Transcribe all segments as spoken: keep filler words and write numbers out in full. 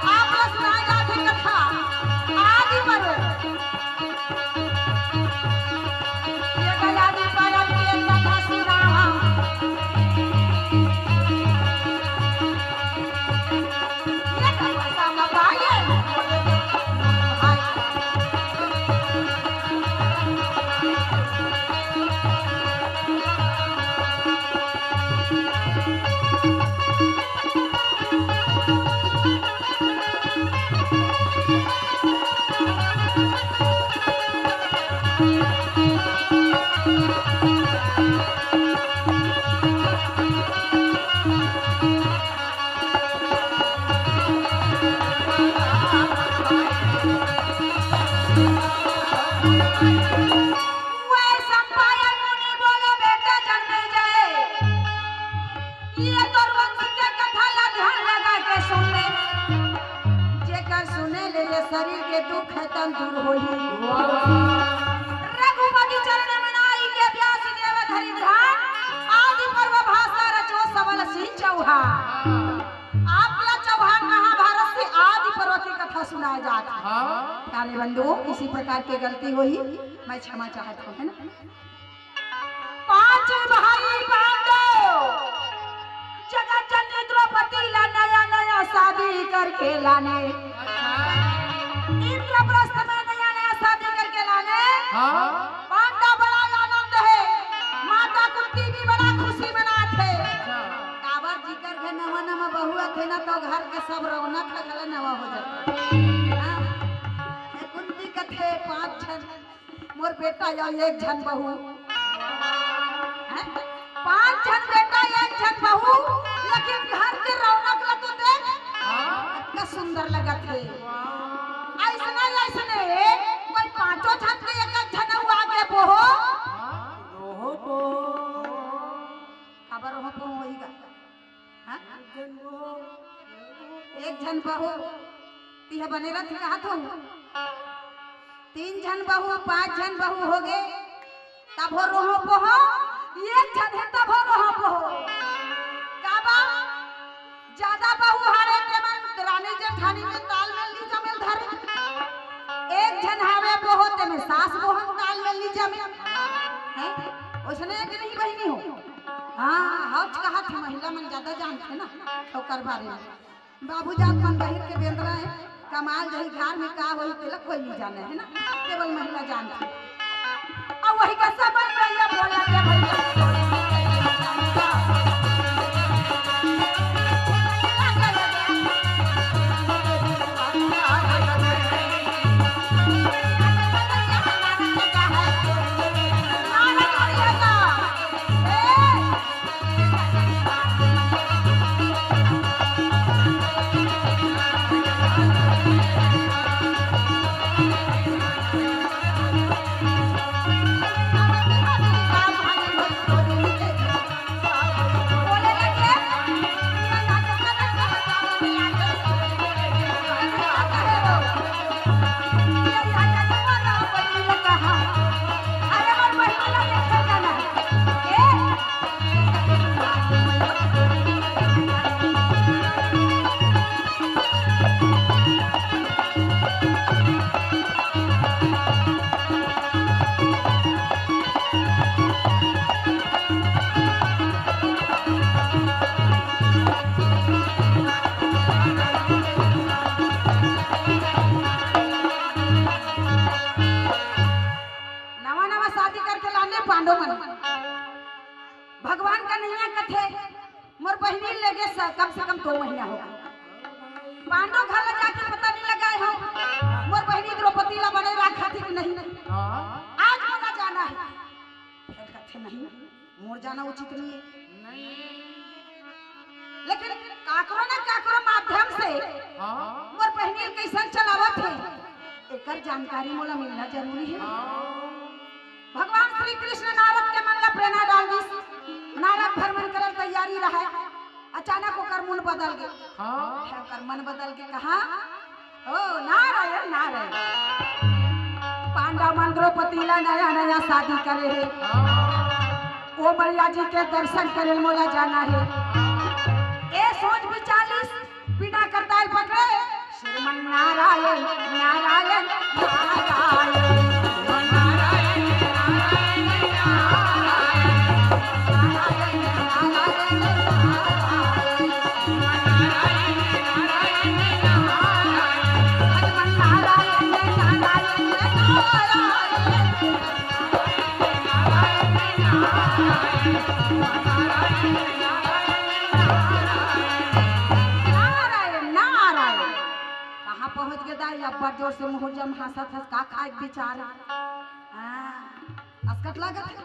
आप ला सुनाए जात हे कथा आदि पर्व। ये कथा आदि पर्व के कथा सुनावा। ये कथा बताइए। वै सम्पायन मुनि बोले, बेटा जन्मे जाए। ये तोर वंश के कथा ला ध्यान लगा के सुन ले। जेकर सुने ले ये शरीर के दुख हे तन दूर होही। रघुपति चरण में आई के व्यास देव धरि ध्यान। आदि पर्व भाषा रचो सबल सिंह चौहान। आप ला चौहान महाभारत से आदि पर्व की कथा सुनाए जात हे। हाँ। प्यारे बंधुओं, किसी प्रकार के गलती होही, मैं क्षमा चाहत हूँ, है ना? पांच भाई पांडव जगत जननी द्रौपदी ला नया नया शादी करके लाने। इंद्रप्रस्थ में नया नया शादी करके लाने। हाँ। पांडव बड़ा आनंद हे, माता कुंती भी बड़ा खुशी मनात हे। अच्छा। काबर जिकर घर नवा नवा बहू आथे ना, तो घर के सब रौनक ह घला नवा हो जाथे। हाँ। ए कुंती कथे पांच झन मोर बेटा या एक झन बहू। हैं? पांच झन बेटा, एक झन बहू, लेकिन घर के रौनक ल तो देख, हाँ। अतका सुंदर लगत हे। वाह। अइसने, अइसने कोई पांचों झन के एक, एक झन अउ आगे बोहो। हाँ। रोहो बोहो। काबर रोहो बोहो होही गा? हाँ? एक झन बहू, तिहा बने रथ कहत हूँ। तीन झन बहू, पांच झन बहू होगे, तभो रोहो पोहो, एक झन हे तभो रोहो पोहो। काबर? ज्यादा बहू हावे तेमन रानी जेठानी में तालमेल नी जमेल धरे। एक झन हावे पोहो तेमे सास बोहन तालमेल नी जमे। हैं? ओइसने एक नहीं बहिनी हो। हाँ, हौच कहत हे, महिला मन ज्यादा जानथे ना, ओकर बारे में। बाबू जात मन बहिर के बेंदरा हे, कमाल जही घर में का होही, तेला कोई नहीं जाने, है ना? केवल महिला जानथे। अउ वही का समझ में ये बोला के भैया। नवा नवा शादी करके लाने पांडव मन। भगवान का नैया कथे, मोर बहिनी लेगे स-, कम से कम दो महीना हो गे। पांडव घर ले जाके पता नहीं लगाए हो, मोर बहिनी द्रौपदी ला बने रखा थी कि नहीं। आज मोला जाना हे। फेर कथे, नहीं, मोर जाना उचित नहीं हे। नहीं। लेकिन काकरो ना काकरो माध्यम से हाँ। मोर बहिनी ल कइसन चलावत हे, एकर जानकारी मोला मिलना जरूरी हे। हाँ। भगवान पेना डाल दिस। नारद भ्रमण करल तैयारी रहय, अचानक ओकर मन बदल गे। हाँ। ओकर मन बदल के कहा, "ओ नारायण, नारायण, पांडव मन द्रौपदी ला नया नया शादी करे हे, हाँ। ओ मैया जी के दर्शन करे मोला जाना हे।" ए सोच विचार लिस, बिना करताल पकड़े, श्रीमन नारायण, नारायण, नारायण। नारायण, नारायण। कहाँ पहुँच गे दाई? अब्बड़ जोर से मुँह जम हँसत हस, का खाए के विचार हे? हाँ, असकट लागत हे।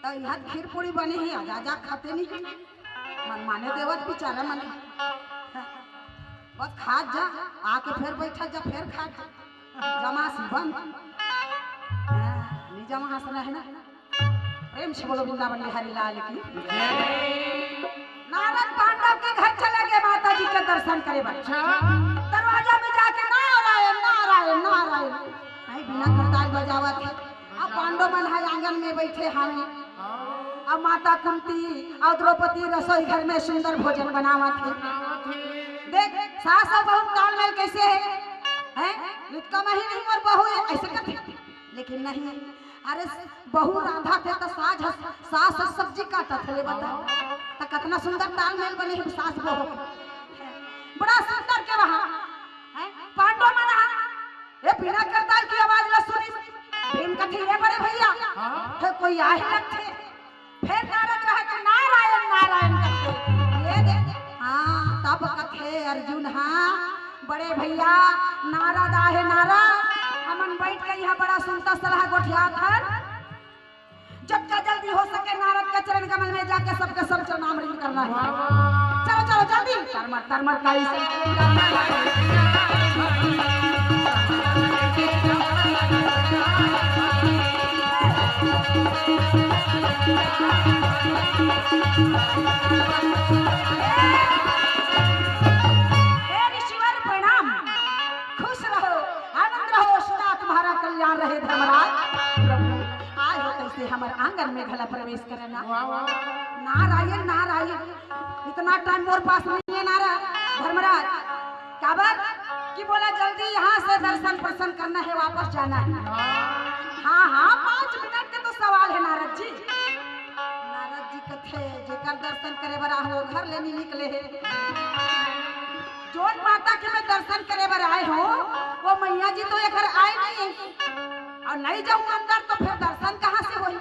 त इहाँ खीर पूरी बने हे, आजा, आजा, खाते नहीं। मन माने देवत बिचारा मन। बस खात जा, आके फेर बैठत जा, फेर खात जा। जमास बंद। हाँ, नहीं जमास रहे ना। प्रेम से बोलो वृंदावन बिहारी लाल की। नारद पांडव के घर चले गे माता जी के दर्शन करे बर। अच्छा। दरवाजा में जाके नारायण, नारायण, नारायण। आई बिना करताल बजावत हे। अब पांडव मन ह आंगन में बैठे हवे। अब माता कुंती अउ द्रौपदी रसोई घर में सुंदर भोजन बनावत हे। देख, सास अउ बहू तालमेल कैसे हे? हैं? नितका मही नहीं मोर बहू हे, ऐसे कथे। लेकिन नहीं, अरे बहू रांधत हे त सास ह, सास ह सब्जी काटत हे, ले बता। त कतना सुंदर तालमेल बने हे सास बहू। बड़ा सुंदर के वहाँ, हैं? पांडव मन ह, ए बिना करताल के आवाज ला सुनिस। भीम कथे, "ए बड़े भैया, हाँ? हे कोई आहे लगथे।" फेर नारद रहे त नारायण, नारायण कथे। ये दे, हाँ, तब कथे अर्जुन, "हाँ, बड़े भैया, नारद आहे नारद, हमन बैठ के इहाँ बड़ा सुनता सलाह गोठियात हन।" जतका जल्दी हो सके नारद के चरण कमल में जाके सबके सब चरणामृत करना हे। वाह, वाह। चलो, चलो, जल्दी। तरमर, तरमर, काई से। हे ऋषिवर प्रणाम। खुश रहो, आनंद रहो, सदा तुम्हारा कल्याण रहे धर्मराज। प्रभु, आए हो तैसे हमर आंगन में घला प्रवेश करना। वाह, वाह। नारायण, नारायण, इतना टाइम मोर पास नहीं है नारद, धर्मराज। काबर कि बोला जल्दी यहाँ से दर्शन प्रसन्न करना है, वापस जाना है। हाँ। हाँ, हाँ, पाँच मिनट के तो सवाल है नारद जी। नारद जी कथे, "जेकर दर्शन करे बर आए हो, घर ले नहीं निकले हे। जोन माता के मैं दर्शन करे बर आए हो, वो मैया जी तो एकर आए नहीं है। अउ नहीं जाऊँ अंदर तो फिर दर्शन कहाँ से होही?"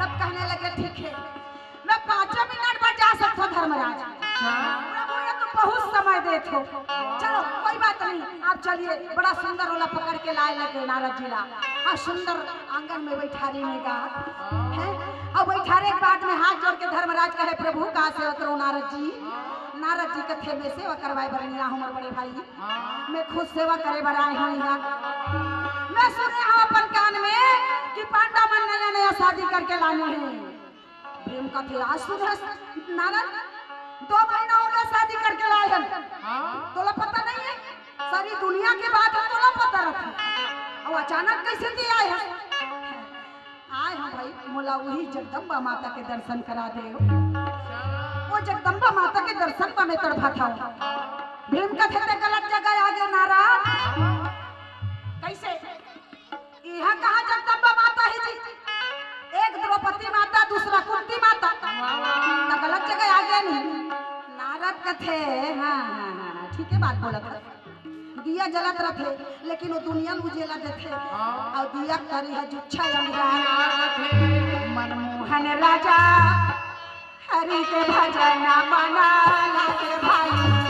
तब कहने लगे, "ठीक है, मैं पाँचों मिनट बर जा सकता हूँ धर्मराज।" अच्छा। "प्रभु, ये तो बहुत समय देत हो। चलो, कोई बात नहीं, आप चलिए।" बड़ा सुंदर ओला पकड़ के लाए लगे नारद जी ला। अउ सुंदर आंगन में बैठारी में गा। हैं? अउ बैठारे के बाद में हाथ जोड़ के धर्मराज कहे, "प्रभु, का सेवा करो नारद जी?" नारद जी कथे, "मैं सेवा करवाए बर नहीं आए हों मोर बड़े भाई, मैं खुद सेवा करे बर आए हों यहाँ। मैं सुने हों अपन कान में कि पांडव मन नया नया शादी करके लाने हैं।" भीम कथे, "आज सुनस नारद, दो महीना हो गया शादी करके लाए हन। हाँ। तोला पता नहीं है? सारी दुनिया के बात ह तोला पता रथे। अउ अचानक कैसे तैं आए हस?" "आए हँव भाई, मोला वही जगदम्बा माता के दर्शन करा दे। वो जगदम्बा माता के दर्शन बर मैं तड़फत हँव।" भीम कथे, "तैं गलत जगह आ गे नारद।" "कैसे?" "इहाँ कहाँ जगदम्बा माता हे जी? एक द्रौपदी माता, दूसरा कुंती माता। तैं गलत जगह आ गे नहीं।" नारद कथे, "हाँ, हाँ, हाँ, हाँ, ठीक है बात बोलत हस। दिया जलत रथे, लेकिन वो दुनिया ल उजेला देथे। हाँ। अउ दिया के तरी ह जुच्छा अंधियार। मनमोहन राजा हरि के भजन मना लागे भाई।"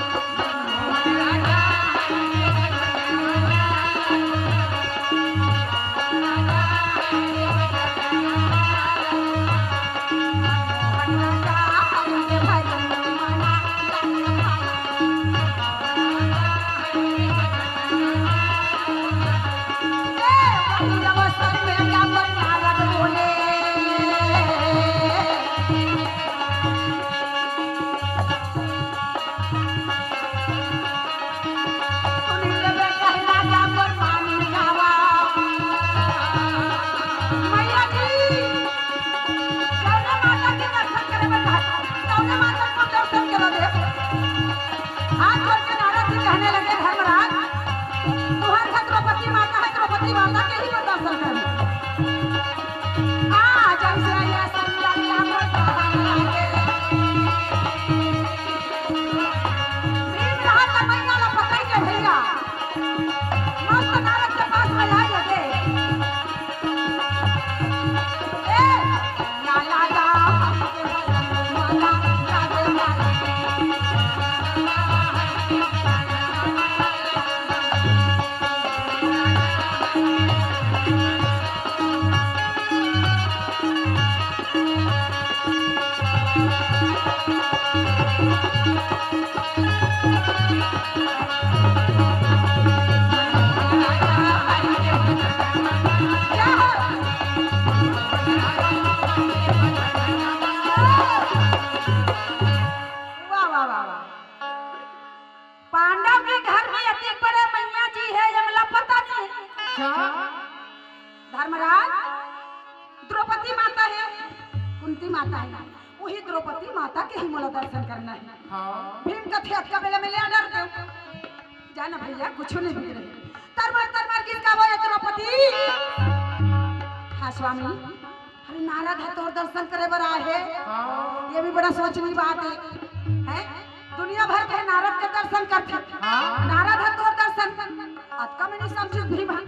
द्रौपदी माता हे, कुंती माता हे, वही द्रौपदी माता के ही मोला दर्शन करना हे। हाँ। भीम कथे, "अतका बेला में ले आ डर दे।" जाना भैया, कुछ नहीं बिगड़े। तरमर तरमर किसका बोले द्रौपदी? हाँ स्वामी, अरे नारद ह तोर दर्शन करे बर आए हे। हाँ। ये भी बड़ा सोचनी बात हे, हैं? दुनिया भर के नारद के दर्शन करथे। हाँ। नारद ह तोर दर्शन, अतका में नहीं समझू भीम ह।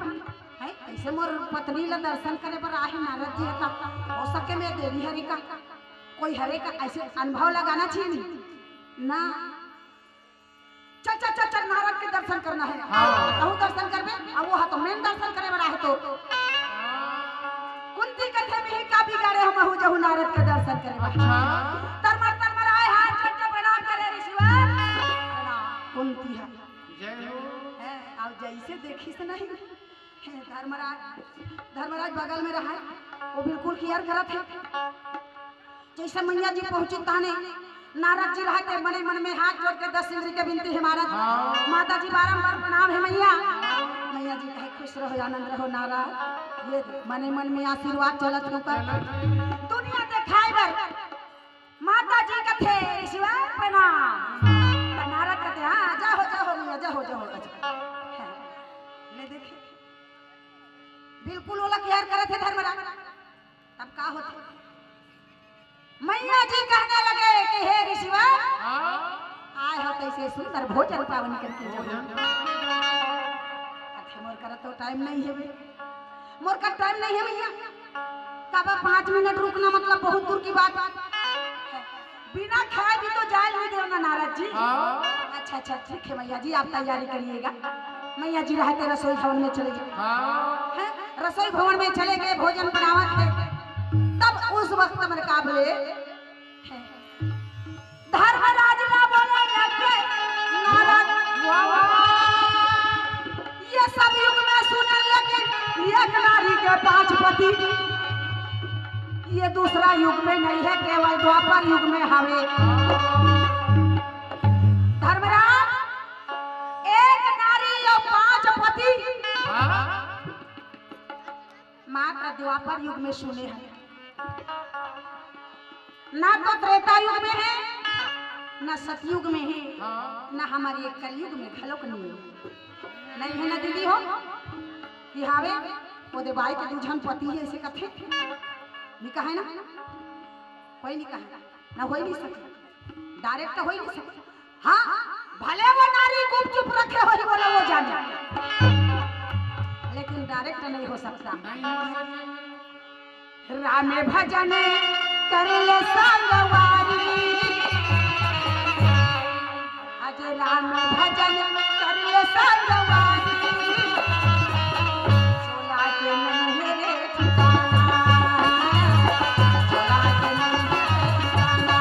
हैं? कैसे मोर पत्नी ला दर्शन करे बर आए हे नारद जी ह का? हो सके मैं देरी हरे का, कोई हरे का, ऐसे अनुभव लगाना चाहिए नहीं ना। चल, चल, चल, चल, नारद के दर्शन करना हे। हाँ। तहूँ दर्शन करबे, अब वो ह तो main दर्शन करे बर आए हे तो। कुंती कथे, "मिही का बिगाड़े हँव, महूँ जहूँ नारद के दर्शन करे बर।" अच्छा। तरमर, तरमर आए, हाथ जोड़ के प्रणाम करे, "ऋषिवर प्रणाम।" कुंती ह। जय हो। हैं, अब जैसे देखिस नहीं, हे धर्मराज, धर्मराज बगल में रहा हे, वो बिल्कुल care करत हे। जैसे मैया जी पहुंची ताने नारद जी रहा हे, मने मन में हाथ जोड़ के दस इंद्री के बिनती हे महाराज। हाँ। माता जी बारंबार प्रणाम हे मैया। मैया जी कहे, "खुश रहो, आनंद रहो नारद।" ये दे, मने मन में आशीर्वाद चलत हे ओकर। चलत। दुनिया देखाए बर माता जी कथे, "ऋषिवर प्रणाम।" त नारद कथे, "हाँ, जाहो, जाहो मैया, जाहो, जाहो।" अच्छा। हाँ। ले देखे, बिल्कुल ओला care करत हे धर्मराज। तब का होथे? मैया जी कहने लगे कि हे ऋषिवर, हाँ। आए हो कैसे सुंदर भोजन पावन करके जाओ। भोजन। कथे, "मोर करा तो time नहीं हे बे।" मोर का time नहीं हे भैया। काबर पाँच मिनट रुकना मतलब बहुत दूर की बात। बिना खाए भी तो जाए नहीं देना नारद जी। हाँ। अच्छा, अच्छा, ठीक है मैया जी, आप तैयारी करिएगा। मैया जी रहते रसोई भवन में चले गए। हाँ। हैं? रसोई भवन में चले गए, भोजन बनावत हे। तब उस वक्त मन का बोले, धर्मराज ला बोले लगे नारद। वाह, वाह। ये सब युग में सुने, लेकिन एक नारी के पांच पति, ये दूसरा युग में नहीं है, केवल द्वापर युग में हवे। धर्मराज, एक नारी अउ पांच पति, हाँ। मात्र द्वापर युग में सुने हे, ना तो त्रेता युग में हे, ना सतयुग में हे, हाँ। ना हमर ये कलयुग में घलोक नहीं हे। नहीं हे ना दीदी हो, कि हावे, ओदे बाई के दू झन पति हे, ऐसे कथे, नहीं कहे ना, कोई नहीं कहे, ना हो ही नहीं सके, direct हो ही नहीं सके। हाँ, भले वो नारी गुपचुप रखे होही, बोले वो जाने, लेकिन direct नहीं हो सकता। राम भजन कर ले संगवारी, आज राम भजन कर ले संगवारी। चोला के नहीं रे ठिकाना, चोला के नहीं रे ठिकाना।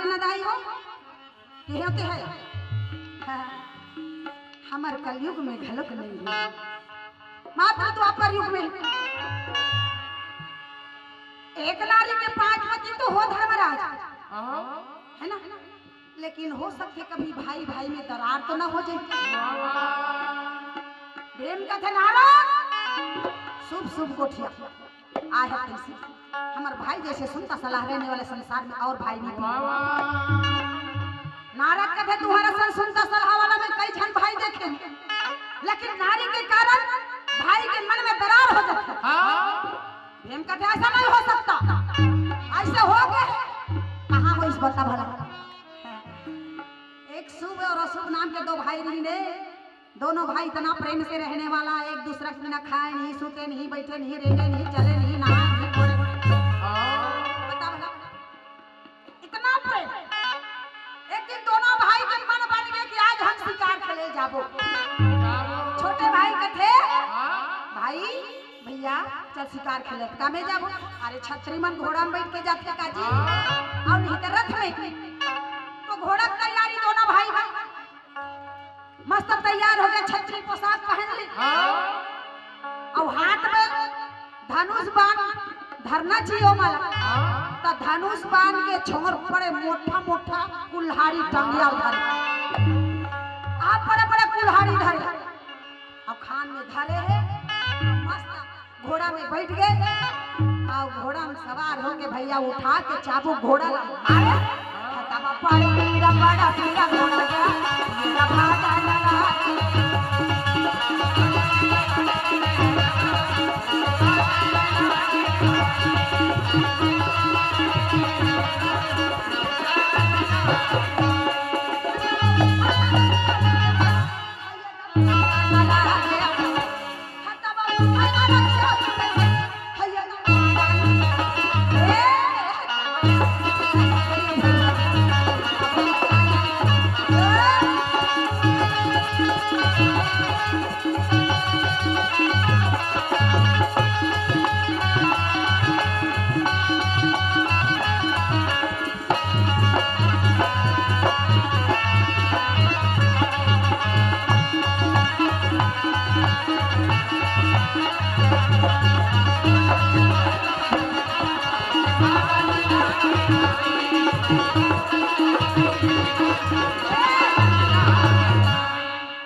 नदाई हो, ये होते है। हाँ, हमर कलयुग में घलोक नहीं है, मात्र द्वापर युग में। एक नारी के पांच पति तो हो धर्मराज, हाँ। है ना? लेकिन हो सकथे कभी भाई भाई में दरार तो ना हो जाए। प्रेम कथे नारद, शुभ शुभ गोठिया। आय हे तइसे। हमर भाई जइसे सुनता सलाह रहने वाले संसार में और भाई नहीं मिलता। नारद कथे तुम्हारा सन सुनता सलाह वाला में कई झन भाई देखे, लेकिन नारी के कारण भाई के मन में दरार हो जाता। हाँ। प्रेम कथे ऐसा नहीं हो सकता, ऐसे हो गए। कहाँ हो इस बता भला? एक शुभ और अशुभ नाम के दो भाई रहिन हे। दोनों भाई इतना प्रेम से रहने वाला, एक दूसरा के बिना खाए नहीं, सोते नहीं, बैठे नहीं, रेंगे नहीं, चले नहीं, नहाए नहीं, घोड़े नहीं। बता भला, इतना प्रेम। एक दिन दोनों भाई के मन बन गए कि आज हम शिकार खेले जाबो। छोटे भाई कथे, भाई, भैया, चल शिकार खेले, का में जाबो? अरे छतरी मन घोड़ा में बैठ के जाथे का जी, और नहीं तो रथ में। तो घोड़ा के तैयारी दोनों भाई भाई मस्त तैयार हो गए, छतरी पोशाक पहन ली। हाँ। और हाथ में धनुष बाण धरना चाहिए ओमन ला। हाँ। तो धनुष बाण के छोर पड़े मोटा मोटा कुल्हाड़ी टंगिया धरे। आप बड़े बड़े कुल्हाड़ी धरे। अब खान में धरे हे, मस्त घोड़ा में बैठ गए। और घोड़ा में सवार होके भैया उठा के चाबुक घोड़ा ला मारे। तब पीरा बड़ा पीरा घोड़ा गया, पीरा भागा लगा।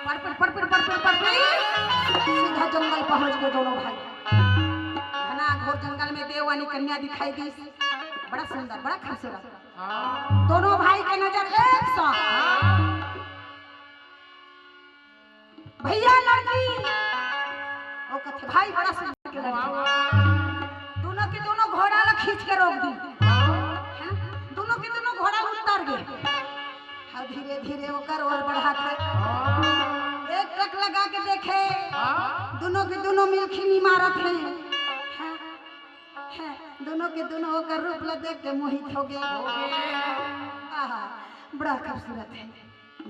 परपिट, परपिट, परपिट, परपिट। सीधा जंगल पहुंच गए दोनों भाई। घना घोर जंगल में देवयानी कन्या दिखाई दी। बड़ा सुंदर, बड़ा खूबसूरत। हाँ। दोनों भाई के नजर एक साथ। हाँ। भैया लड़की, वो कथे, भाई बड़ा सुंदर के लड़की। दोनों के दोनों घोड़ा ला खींच के रोक दी। हाँ। दोनों के दोनों घोड़ा उतर गए। हाँ, धीरे धीरे ओकर ओर बढ़ात हे। एक टक लगा के देखे, हाँ। दोनों के दोनों मिलखी नी मारत हे। हाँ, हाँ, दोनों के दोनों ओकर रूप ला देख के मोहित हो गए। आहा, बड़ा खूबसूरत हे।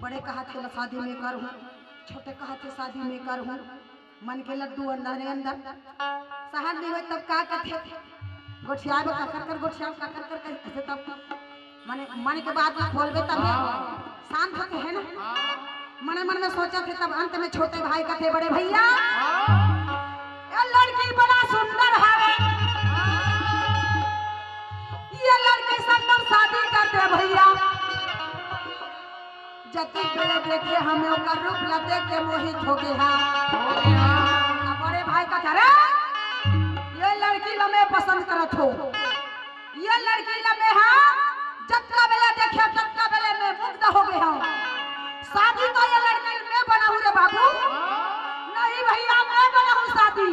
बड़े कहाथे ला शादी मैं करहूँ, छोटे कहाथे शादी मैं करहूँ। मन के लड्डू अंदर ने अंदर सहन नहीं होय तब का कथे? गोठियाबे का कर कर, गोठियाबे का कर कर, कथे तब माने मन के बात ला खोलबे तब शांत होथे, है ना? मने मन में सोचथे तब अंत में छोटे भाई कथे बड़े भैया, ये लड़की बड़ा सुंदर हवे, ये लड़की संग शादी कर दे भैया। जतिक बेले देखे हमें ओकर रूप ला देख के मोहित हो गे हा। हो गया। अब बड़े भाई कथे, "अरे, ये लड़की ला मैं पसंद करत हो। ये लड़की ला मैं हा, जतका बेले देखे, ततका बेले मैं मुग्ध हो गे हा। शादी तो ये लड़की ला मैं बनाहूँ रे बाबू। नहीं भैया, मैं बनाहूँ शादी।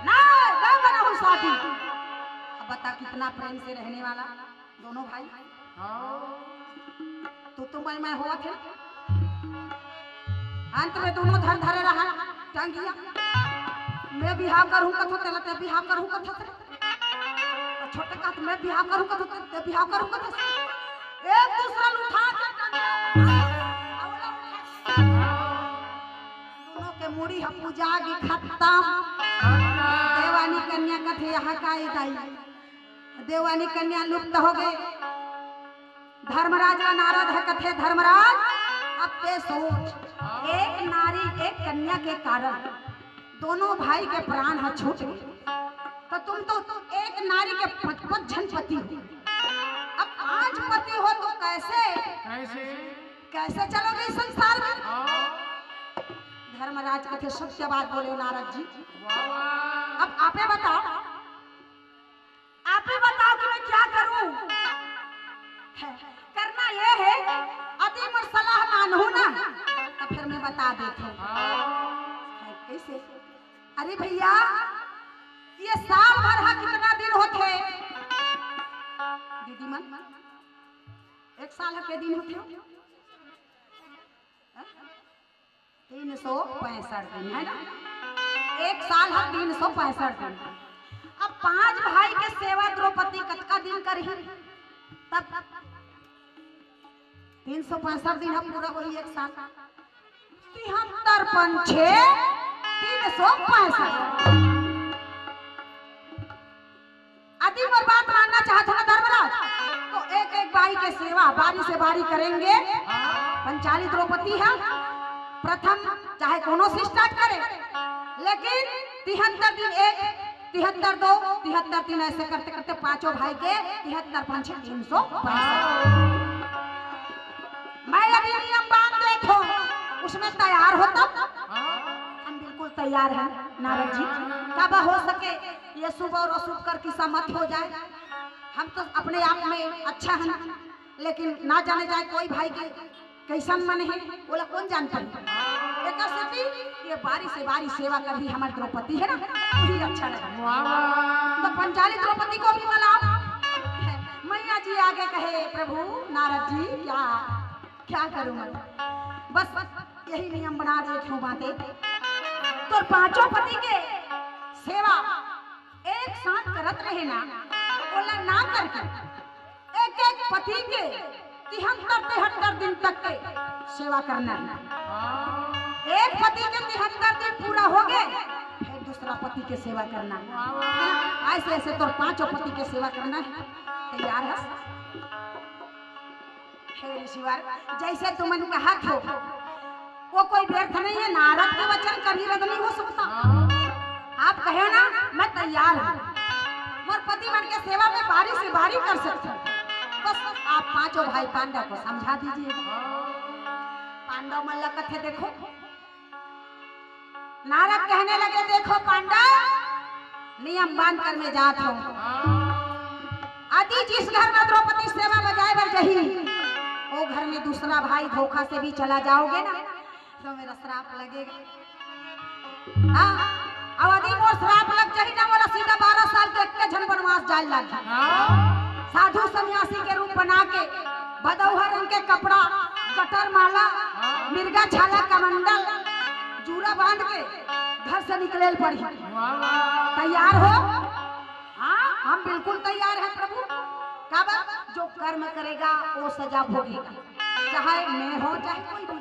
ना, मैं बनाहूँ शादी।" अब बता, कितना प्रेम से रहने वाला दोनों भाई। हाँ। तू तो मैं मैं होवत हे। अंत में दोनों झन धरे रहा टंगिया। मैं बिहाव करहूँ कथो, तेला ते बिहाव करहूँ कथो। तो छोटे कहत, मैं बिहाव करहूँ कथो, ते बिहाव करहूँ कथो। एक दूसरा उठा के टंगिया। दोनों के मुड़ी ह पूजा गे खत्म। देवयानी कन्या कथे, "यहाँ का ए दाई?" देवयानी कन्या लुप्त हो गए। धर्मराज ला नारद ह कथे, "धर्मराज, अब ते सोच, एक नारी, एक कन्या के कारण दोनों भाई के प्राण ह छूट गे, तो तुम तो एक नारी के पांच, पांच झन पति हो, अब पांच पति हो तो कैसे, कैसे? कैसे चलोगे इस संसार में?" हाँ। धर्मराज कथे, "सत्य बात बोले नारद जी, वाह, वाह। अब आपे बताओ, आप ही बताओ कि मैं क्या करूं? है, करना ये है, अति मोर सलाह मानहू ना, तो फिर मैं बता देती हूँ।" हाँ। है, कैसे? अरे भैया, ये साल भर हा कितना दिन होथे? दीदी मन, एक साल हा के दिन होथे? हैं? तीन सौ पैंसठ दिन, है ना? एक साल ह तीन सौ पैंसठ दिन। अब पांच भाई के सेवा द्रौपदी कतका दिन करही? तब तीन सौ पैंसठ दिन ह पूरा होही एक साल। तिहत्तर पंचे तीन सौ पैंसठ। यदि मोर बात मानना चाहत हो ना धर्मराज, तो एक एक बाई के सेवा बारी से बारी करेंगे। पंचाली द्रौपदी है, प्रथम चाहे कोनो से स्टार्ट करे, लेकिन तिहत्तर दिन एक, तिहत्तर दो, तिहत्तर तीन, ऐसे करते करते पांचों भाई के तिहत्तर पंचे तीन सौ पैंसठ। मैं यदि नियम बांध देत हो, उसमें तैयार हो तब? हम बिल्कुल तैयार हैं नारद जी। कब हो सके ये शुभ और अशुभ कर किस्सा मत हो जाए। हम तो अपने आप में अच्छा है, लेकिन ना जाने जाए कोई भाई के कैसन मन है, ओला कौन जानता है? एकर सेती ये बारी से बारी सेवा करही हमर द्रौपदी है ना, वही अच्छा लगे। वाह, वाह। तो पंचाली द्रौपदी को भी बुलाओ। मैया जी आगे कहे, "प्रभु नारद जी, क्या, क्या करूं मैं? बस यही नियम बना दे, क्यों बातें?" तो पांचों पति के सेवा एक साथ करत रहे ना, ओला ना करके एक एक पति के तिहत्तर तिहत्तर दिन तक के सेवा करना है। एक पति के तिहत्तर दिन पूरा हो गए, फिर दूसरा पति के सेवा करना है। ऐसे ऐसे तोर पांचों पति के सेवा करना है। तैयार है? हे ऋषिवर, जैसे तुमन कहत हो, वो कोई व्यर्थ नहीं है। नारद के वचन कभी रद्द नहीं हो सकता। आप कहे ना, मैं तैयार हूँ, मोर पति मन के सेवा में बारी से बारी कर सकता हूँ। बस आप पांचों भाई पांडव को समझा दीजिए। पांडव मन ला कथे, देखो, नारद कहने लगे, "देखो पांडव, नियम बांध कर मैं जात हूँ। यदि जिस घर में द्रौपदी सेवा बजाए बर जही, वो घर में दूसरा भाई धोखा से भी चला जाओगे ना, तो मेरा श्राप लगेगा। हाँ, अउ यदि मोर श्राप लग जही ना, मोला सीधा बारह साल के एक झन बनवास जाए लग।" साधु सन्यासी के रूप बना के, भदौहा रंग के कपड़ा, जटर माला, मिर्गा छाला कमंडल, जूरा बांध के घर से निकले ल पड़ही। तैयार हो? हाँ, हम बिल्कुल तैयार हैं प्रभु। काबर? जो कर्म करेगा वो सजा भोगेगा, चाहे मैं हो चाहे कोई भी।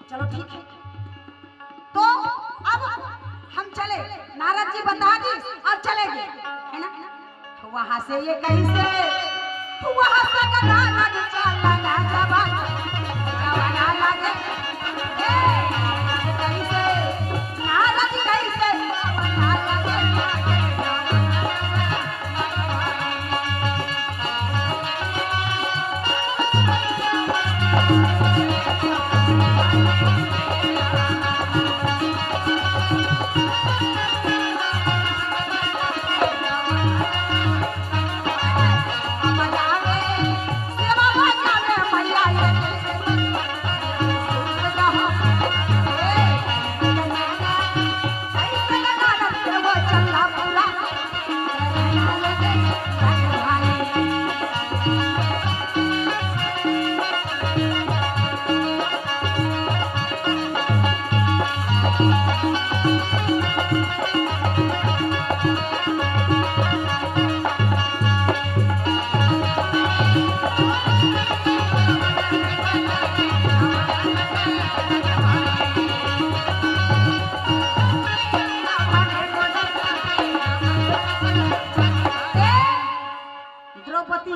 चलो ठीक है, तो अब हम चले, नारद जी बता दी और चले गए, है ना? वहां से ये कैसे, वहां से नारद चला ना जवान, जवाना लगे। ए, कैसे, नारद कैसे, जवाना लगे।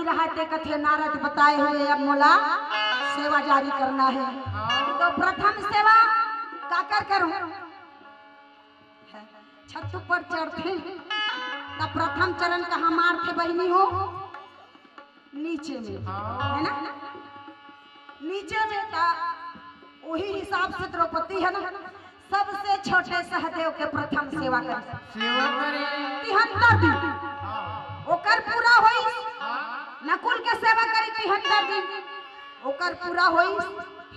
रहा ते कथे नारद बताए हुए अब मोला सेवा जारी करना है। तो प्रथम सेवा काकर करूं? छत ऊपर चढ़थे त प्रथम चरण कहाँ मारथे बहिनी हो? नीचे में, है ना? नीचे में त वही हिसाब से द्रौपदी है ना, सबसे छोटे सहदेव के प्रथम सेवा करे। सेवा करे। तिहत्तर दिन। हाँ। ओकर पूरा होइस। हाँ। नकुल के सेवा करे तिहत्तर दिन। ओकर पूरा होइस।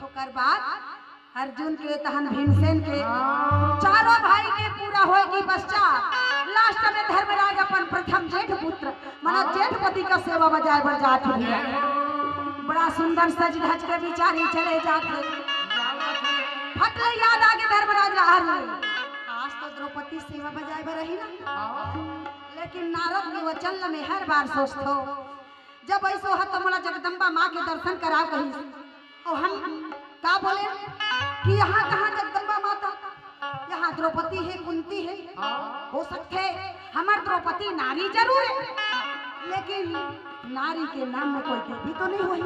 ओकर बाद अर्जुन के, तहन भीमसेन के, हाँ। चारों भाई के पूरा होए के पश्चात लास्ट में धर्मराज अपन प्रथम जेठ पुत्र, माने हाँ। जेठ पति का सेवा बजाए बर जात हे। जय हो। बड़ा सुंदर सज धज के बिचारी चले जात हे। फट ले याद आगे धर्मराज ला, "अरे, आज तो द्रौपदी सेवा बजाए बर रही ना।" हाँ। लेकिन नारद के वचन ल मैं हर बार सोचथो, जब ऐसो ह त मोला जगदम्बा माँ के दर्शन कराव कहिस। अउ हम का बोले कि यहाँ कहाँ जगदम्बा माता, यहाँ द्रौपदी हे, कुंती हे। हाँ। हो सकथे हमर द्रौपदी नारी जरूर हे, लेकिन नारी के नाम में कोई देवी तो नहीं होही,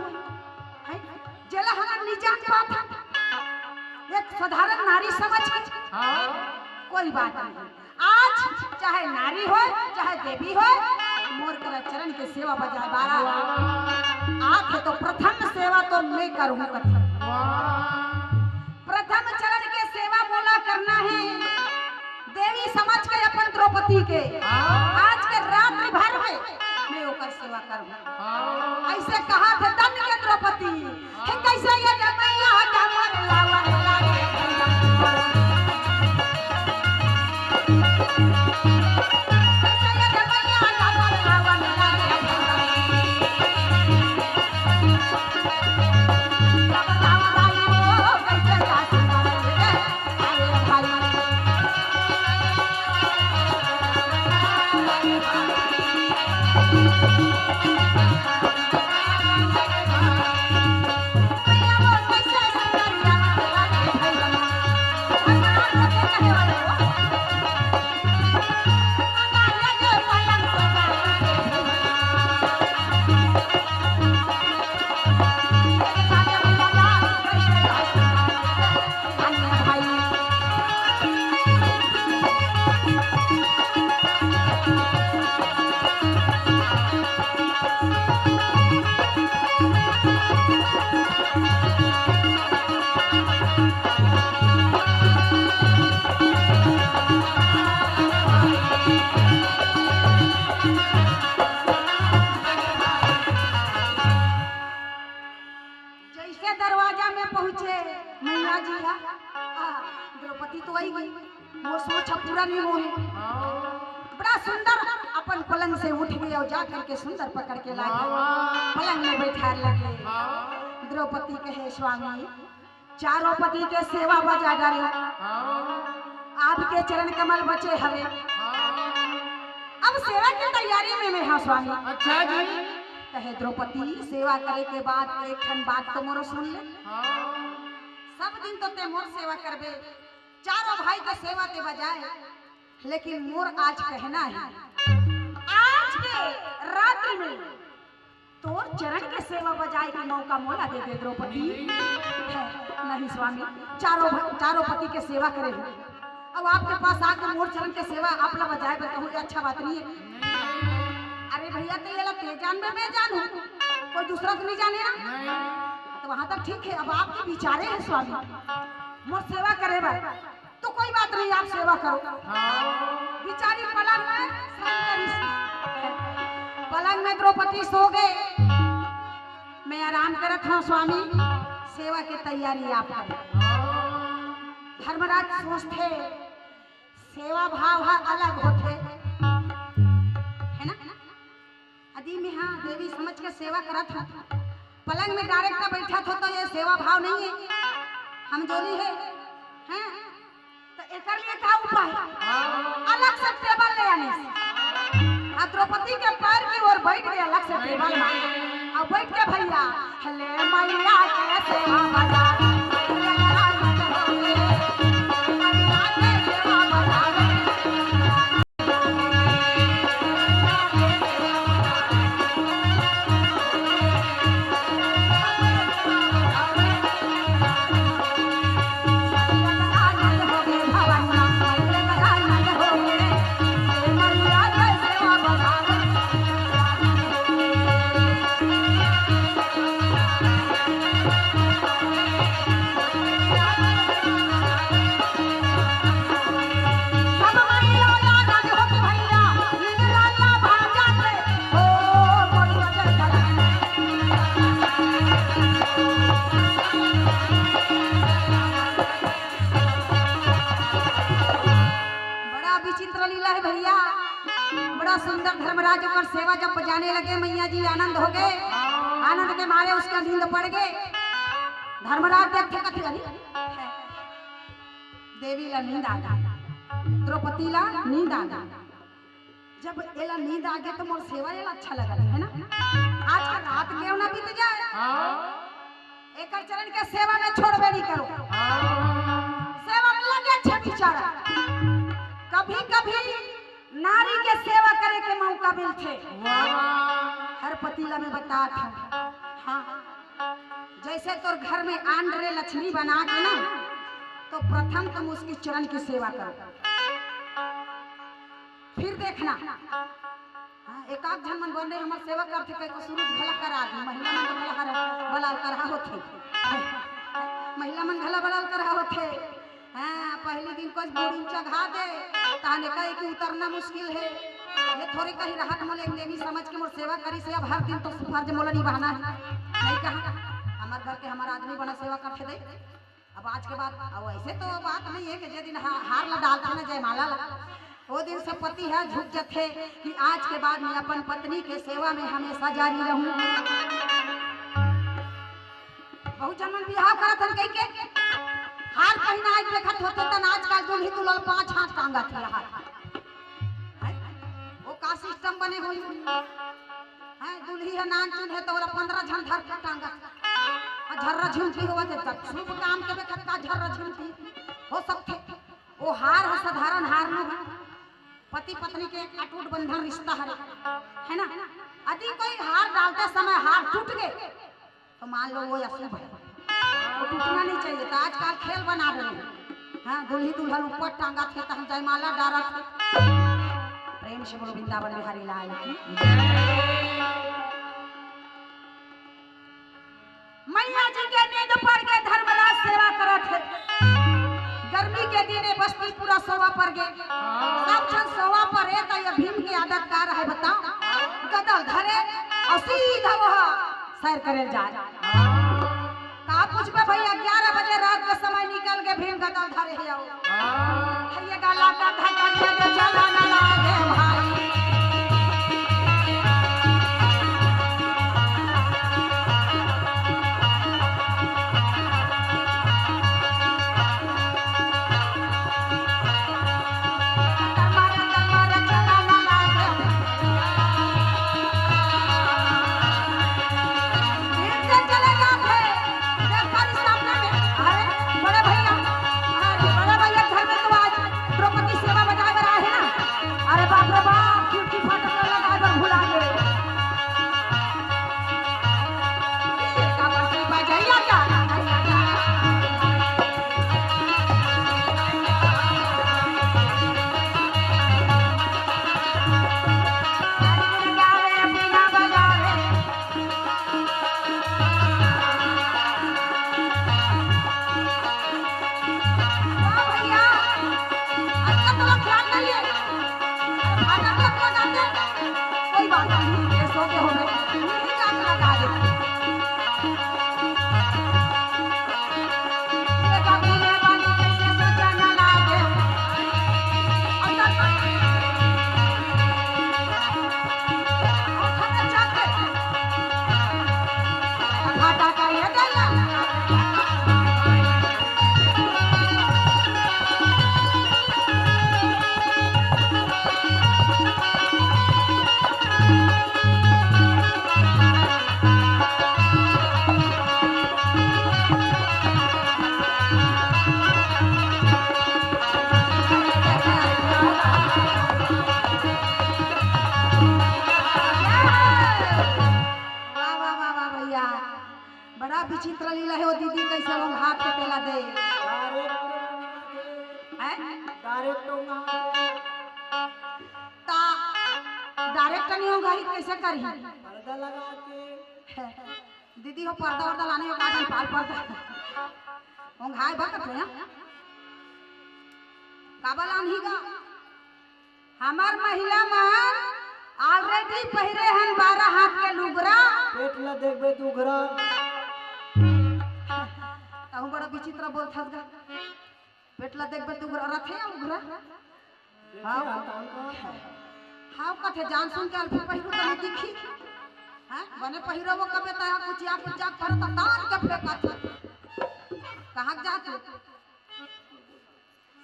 है? जेला हमन नहीं जान पात हन, एक साधारण नारी समझ के। हाँ। कोई बात नहीं। आज चाहे नारी होय, चाहे देवी होय, मोर करा चरण के सेवा बजाए बारा। आथे तो प्रथम सेवा तो मैं करूँ कथे। वाह। प्रथम चरण के सेवा मोला करना हे। देवी समझ के अपन द्रौपदी के हाँ। आज के रात्रि भर में मैं ओकर सेवा करहूँ। हाँ। ऐसे कहा थे तन के द्रौपदी, हे कैसे ये जमैया जमर लावन लागे। जैसे दरवाजा में पहुंचे मैया जी हा, आ, द्रौपदी तो आई गई, वो सोच पूरा नहीं होए। बड़ा सुंदर अपन पलंग से उठ गए और जा करके सुंदर पकड़ के लागे, पलंग में बैठा लगे। द्रौपदी कहे, स्वामी, चारों पति के सेवा बजा डारे, आपके चरण कमल बचे हवे। अब सेवा के तैयारी में मैं हा स्वामी। अच्छा जी। कहे, द्रौपदी, सेवा करे के बाद एक ठन बात तो मोरो सुन ले। हाँ। सब दिन तो ते मोर सेवा करबे, चारों भाई के सेवा ते बजाए, लेकिन मोर आज कहना है, आज के रात्रि में तोर चरण के सेवा बजाए के मौका मोला दे दे द्रौपदी। नहीं स्वामी, चारों भ-, चारों पति के सेवा करे हो, अब आपके पास आके मोर चरण के सेवा आप ला बजाए बर कहूँ, ये अच्छा बात नहीं है। अरे भैया, तो ये ला ते जान में मैं जानूं, कोई दूसरा तो नहीं जाने ना। तो वहां तक ठीक है, अब आपके विचारे हैं स्वामी, मोर सेवा करे बर तो कोई बात नहीं, आप सेवा करो। हाँ। बिचारी पलंग में सही करिस। पलंग में द्रौपदी सो गए। मैं आराम करत हूँ स्वामी, सेवा के तैयारी आप करो। हाँ। धर्मराज सोचथे, सेवा भाव हा अलग होथे, है ना? यदि मैं हा देवी समझ के सेवा करत हूँ, पलंग में डायरेक्ट बैठत हो तो ये सेवा भाव नहीं है, हम जोली है, हैं? तो एकर लिए का उपाय? अलग से टेबल ले आने से। आ द्रौपदी के पैर की ओर बैठ गए अलग से टेबल में। अब बैठ के भैया, ले मैया के सेवा बजा। धर्मराज ओकर सेवा जब बजाने लगे, मैया जी आनंद हो गए। आनंद के मारे उसका नींद पड़ गए। धर्मराज देखथे, कथे, "अरे, देवी ला नींद आ गई, द्रौपदी ला नींद आ गई। जब एला नींद आ गई तो मोर सेवा एला अच्छा लगत है ना, आज का रात के ना बीत जाए।" हाँ। एकर चरण के सेवा में छोड़बे नहीं करो। हाँ। सेवा में लगे छे बिचारा। कभी कभी नारी के सेवा करे के मौका मिलथे। वाह। हर पति ला मैं बतात हूँ। हाँ, जैसे तोर घर में आन डरे लक्ष्मी बना के ना, तो प्रथम तुम उसकी चरण की सेवा करो, फिर देखना। हाँ, एक आध झन मन बने हमर सेवा करथे, कई को सुरुज घला करा दी, महिला मन घला हर बलाल करा होथे, महिला मन घला बलाल करा होथे। हाँ, पहली दिन कुछ बूढ़ी चघा दे, ताने कहे कि उतरना मुश्किल है। ये थोड़ी कही रहत मोले एक नेमी समझ के मोर सेवा करी से, अब हर दिन तो फर्ज मोला निभाना है। नहीं कहा, हमार घर के हमार आदमी बना सेवा करथे दे। अब आज के बाद, अब ऐसे तो बात नहीं है कि जे दिन हा-, हार ला डालथे ना जयमाला ला, वो दिन से पति ह झुक जथे कि आज के बाद मैं अपन पत्नी के सेवा में हमेशा जारी रहूं। बहुत जन मन बिहाव करत हन कहि के हार पहिना के देखत होते तन आजकल दुल्ही दुल्हन पांच हाथ टांगत हे हार। हैं? वो का सिस्टम बने होही? हैं, दुल्ही ह नानचुन हे तो ओला पंद्रह झन धर के टांगत। आ झर्रा झिमटी होवत हे, जब शुभ काम के देखत का झर्रा झिमटी हो सकथे। वो हार ह साधारण हार नो हे, पति पत्नी के अटूट बंधन रिश्ता हरे, है ना? यदि कोई हार डालते समय हार टूट गे, तो मान लो वो अशुभ है, वो टूटना नहीं चाहिए। तो आजकल खेल बना रहे हैं, हाँ, दुल्ही दुल्हन ऊपर टांगत हे, तो हम जयमाला डारत हे। प्रेम से बोलो वृंदावन बिहारी लाल की। मैया जी के नींद पड़ के धर्मराज सेवा करत हे। गर्मी के दिन ए बस्ती पूरा सोवा पर गे। सब झन सोवा पर हे, तो ये भीम के आदत का रहे बताओ? गदल धरे और सीधा वह सैर करे जाए। का पूछबे भैया, ग्यारह बजे रात के समय निकल के भीम गदल धरे हे आओ। भैया गला का धक्का दे दे, चला ना लागे भाई। अरे बड़े भैया, अरे बड़े भैया घर में तो आज द्रौपदी सेवा बजाए बर आए हे ना। अरे बाप रे बाप, खिड़की फाटक लगाए बर भुला गे। वाह, वाह, वाह, वाह भैया, बड़ा विचित्र लीला हे वो दीदी, कैसे लोग हाथ के तेला दे। हैं? ता direct नहीं होगा ही, कैसे करही? पर्दा लगा के। दीदी हो पर्दा वर्दा लाने हो, का पाल पर्दा। ओंघाए बा कथो या? काबा लानही गा? हमर महिला मन already पहिरे हन बारह हाथ के लुगरा। पेट ला देखबे दुघरा। तहु बड़ा विचित्र बोलथस गा। पेट ला देखबे दुघरा रथे या उघरा? देखे हाँ। हन तहन का? हाव कथे, जान सुन के अलफी पहिरू त नइ दिखही। हैं? बने पहिरो वो कबे तहा कुछ या कुछ जात भरत तान के फेंकत। कहाँ के जात हो?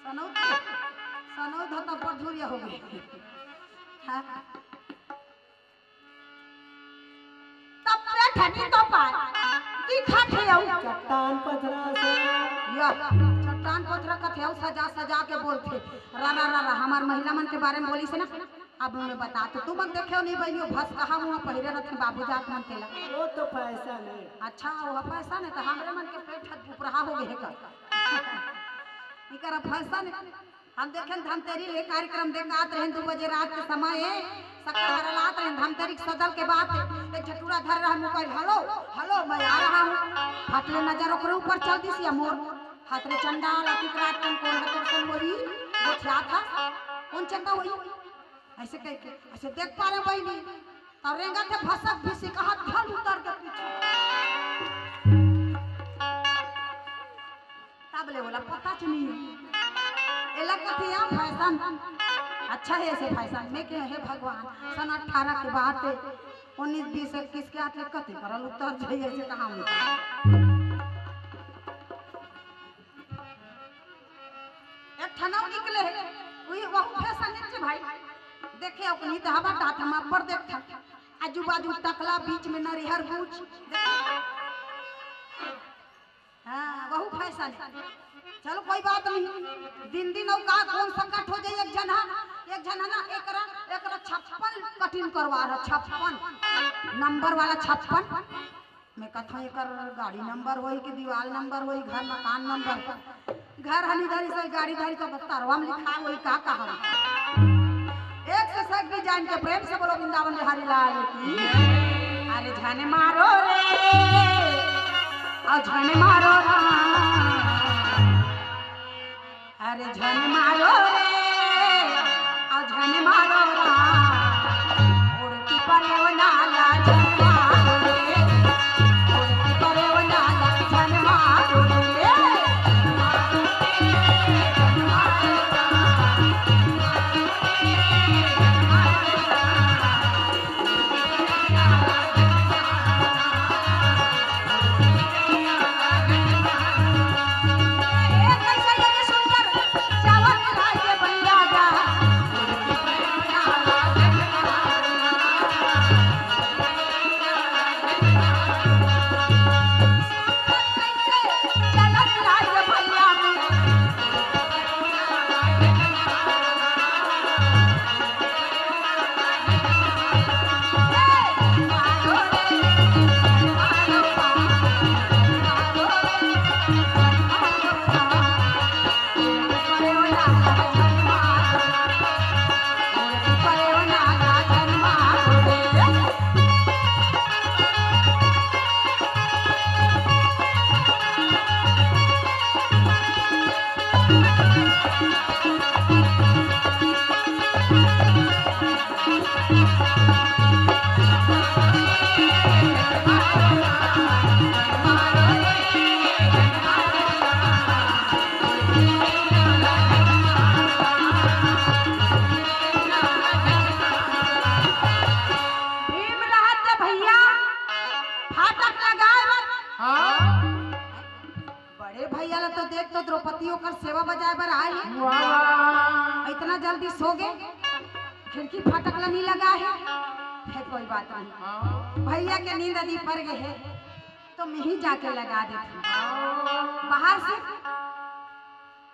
सनौद, सनौद ह तब पर झुरिया हो गए। हाँ। तब पे ठनी तो पाए दिखत हे अउ। चट्टान पथरा से। या, चट्टान पथरा कथे अउ सजा सजा के बोलथे। रा, रा, रा, रा, हमार महिला मन के बारे में बोलिस ना। अब मैं बता तो तुमन देखे हो नहीं बहिनी, भस कहा मुँह पहिरे रथे बाबू जात मन तेला। वो तो फैशन है। अच्छा, वो फैशन है तो हमरे मन के पेट हट उपरहा हो गए का। इकर फैशन है। हम देखेन धमतरी ले कार्यक्रम देखात रहेन, दू बजे रात के समय हे, शक्कर भरलात रहेन, धमतरी के सदल के बात हे। एक झटूरा धर रहा मोबाइल, "हेलो, हेलो, मैं आ रहा हूँ।" फट ले नजर ओकरे ऊपर चल दिस या मोर। हाथ रे चंडाल, अतिक रात कन कोन हतोर सन होही, गोठियात हस, कोन चंदा होही? ऐसे कह के, ऐसे देख पा रहे बहिनी, तब रेंगत हे भसक भिसी कहा ढल उतर के पीछे। तब ले बोला, "पता चुनी, एला कथे या फैशन, अच्छा है ऐसे फैशन।" मैं कहे, "हे भगवान, सन अठारह के बात है, उन्नीस, बीस, इक्कीस के आते कते करल उतर जाइए ऐसे कहाँ में।" एक ठनौ निकले हे, वही, वहू फैशन निकले भाई। देखे ओकनी त हवा डाट हम पर देख, आजू बाजू टकला, बीच में नरिहर बूझ। हाँ, वहू फैशन है। चलो कोई बात नहीं, दिन दिन अउ का कौन संकट हो जाए। एक झन हा, एक झन हा ना, एकरा, एकरा छप्पन कटिंग करवा रहा, छप्पन नंबर वाला छप्पन। मैं कथा एकर गाड़ी नंबर होई कि दीवाल नंबर होई, घर मकान नंबर। घर हनी धरी से गाड़ी धरी से तरवा में लिखा होई का कहा। एक से सेक डिजाइन के प्रेम से बोलो वृंदावन बिहारी लाल की। अरे झन मारो रे, अउ झन मारो राम। अरे झन मारो रे, अउ झन मारो राम। उड़ती परेव नाला झन मारो रे, उड़ती परेव नाला झन मारो रे। भीम रहत भैया फाटक लगाए बर। हाँ। बड़े भैया ला तो देख तो द्रौपदी ओकर सेवा बजाए बर आए हे। वाह। इतना जल्दी सो गे, खिड़की फाटक ला नहीं लगा हे। है कोई बात नहीं। हाँ। भैया के नींद अदी पर गए हे तो मैं ही जाके लगा देती हूँ। हाँ। बाहर से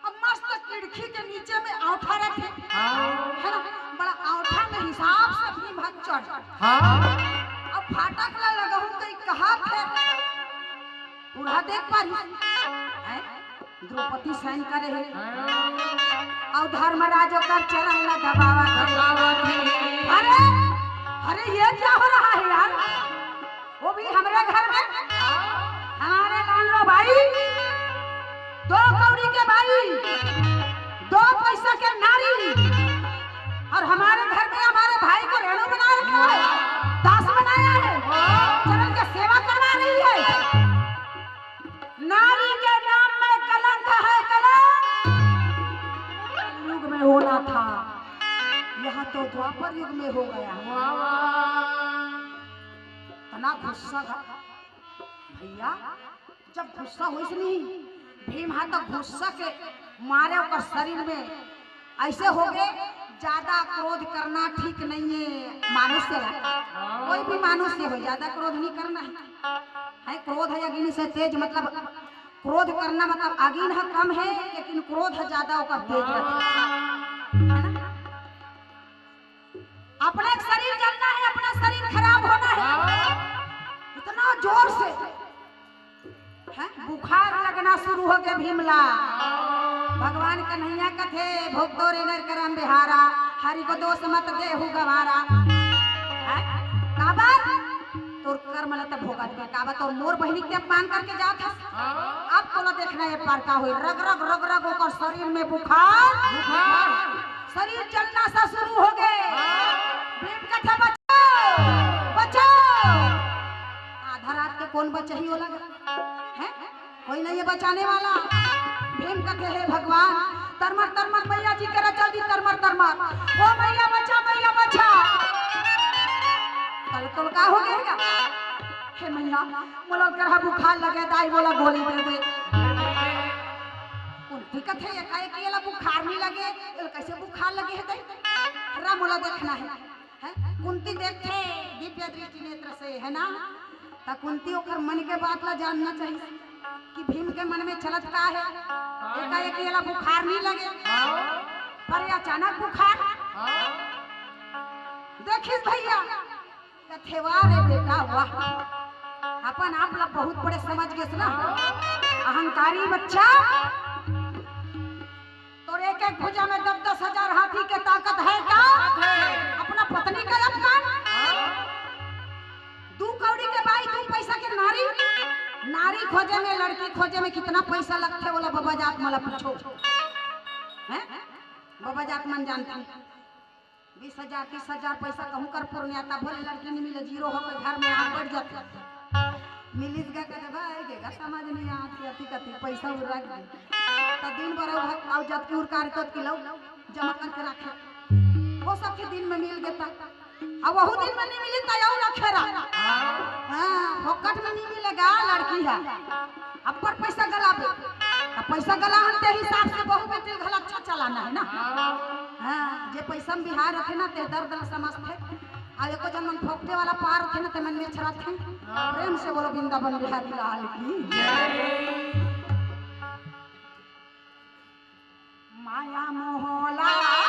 अब मस्त खिड़की के नीचे में औंठा रखे। हाँ। है ना, बड़ा औंठा में हिसाब से अपनी भाग चढ़। हाँ। अब फाटक ला लगाऊं तो कहा थे बूढ़ा देख पारी। हैं? द्रौपदी सहन करे हे। हाँ। अउ धर्मराज ओकर चरण ला दबावत हे। दबावत हे। अरे, अरे ये क्या हो रहा है यार? वो भी हमरे घर में, हमारे मान लो भाई, दो कौड़ी के भाई, दो पैसा के नारी, और हमारे घर में हमारे भाई को रेणु बना रखा है, दास बनाया है, चरण के सेवा करवा रही है। नारी के नाम में कलंक है, कलंक। युग में होना था, यहाँ तो द्वापर युग में भैया, जब गुस्सा होइस नहीं, भीम हा तो गुस्सा के मारे ओकर शरीर में ऐसे हो गए। ज्यादा क्रोध करना ठीक नहीं है मनुष्य ला। कोई भी मनुष्य हो, ज्यादा क्रोध नहीं करना है। है, क्रोध है अग्नि से तेज, मतलब क्रोध करना मतलब अग्नि ह कम है, लेकिन क्रोध ह ज्यादा ओकर तेज रहता है, है ना? अपना शरीर जलना है, अपना शरीर खराब होना है, इतना जोर से, हैं? बुखार लगना शुरू हो गया भीमला। भगवान कन्हैया कथे, "भोग तो रे नर करम बिहारा, हरि को दोष मत देहु गवारा।" हैं? काबर? तोर कर्म ल त भोगत बे, काबर तोर मोर बहिनी के अपमान करके जात हस। अब तोला देखना ये पार का होई, रग रग रग रग ओकर शरीर में बुखार, बुखार। शरीर जलना सा शुरू हो गए। भीम कथे, "बचाओ, बचाओ।" आधा रात के कौन बचाही ओला? हैं? कोई नहीं है बचाने वाला। भीम कथे, "हे भगवान, तरमर तरमर मैया जी करा, जल्दी तरमर तरमर। ओ मैया बचा, मैया बचा।" कल तोल का हो गया? "हे मैया, मोला करहा बुखार लगे, दाई मोला गोली दे दे।" कुंती कथे, "एकाएक एला बुखार नहीं लगे, एला कैसे बुखार लगे है दाई? रा मोला देखना है।" हैं? कुंती देखथे दिव्य दृष्टि नेत्र से, है ना? त कुंती ओकर मन के बात ला जानना चाहिए कि भीम के मन में चलत का है। एकाएक एला बुखार नहीं लगे, पर ये अचानक बुखार। देखिस भैया, कथे, "वाह रे बेटा, वाह।" अपन आप ला बहुत बड़े समझ गेस ना, अहंकारी बच्चा। तोर एक एक भुजा में दस दस हजार हाथी के ताकत है का? अपना पत्नी का अपमान। दू कौड़ी के बाई, दू पैसा के नारी। नारी खोजे में, लड़की खोजे में कितना पैसा लगथे, ओला बबा जात मन ला पूछो। हैं? बबा जात मन जानथे। बीस हजार, तीस हजार पैसा कहूँ कर पुरनिया, तब भले लड़की नहीं मिले, जीरो हो के घर में आग बढ़ जाती। मिलिस गा कथे, "भाई गे गा, समझ नहीं आती, अति कति पैसा उड़ा गए।" तो दिन भर आउ, आउ जात की उरकार करत की लाउ, जमा करके रखे। हो सकथे दिन में मिल गए ता। अब वहू दिन में नहीं मिली, तो आउ रखे रहा। हाँ, फोकट में नहीं मिलेगा लड़की है। अब्बड़ पैसा गलाबे, त पैसा गलाहन ते हिसाब से बहू बेटी घला अच्छा चलाना है ना। हाँ, जे पैसा में बिहार रथे ना, ते दर्द ला समझथे। आ एको जन मन फोकटे वाला पार रथे ना, ते मन में छराथे। प्रेम से बोलो वृंदावन बिहारी लाल की। माया मोह ला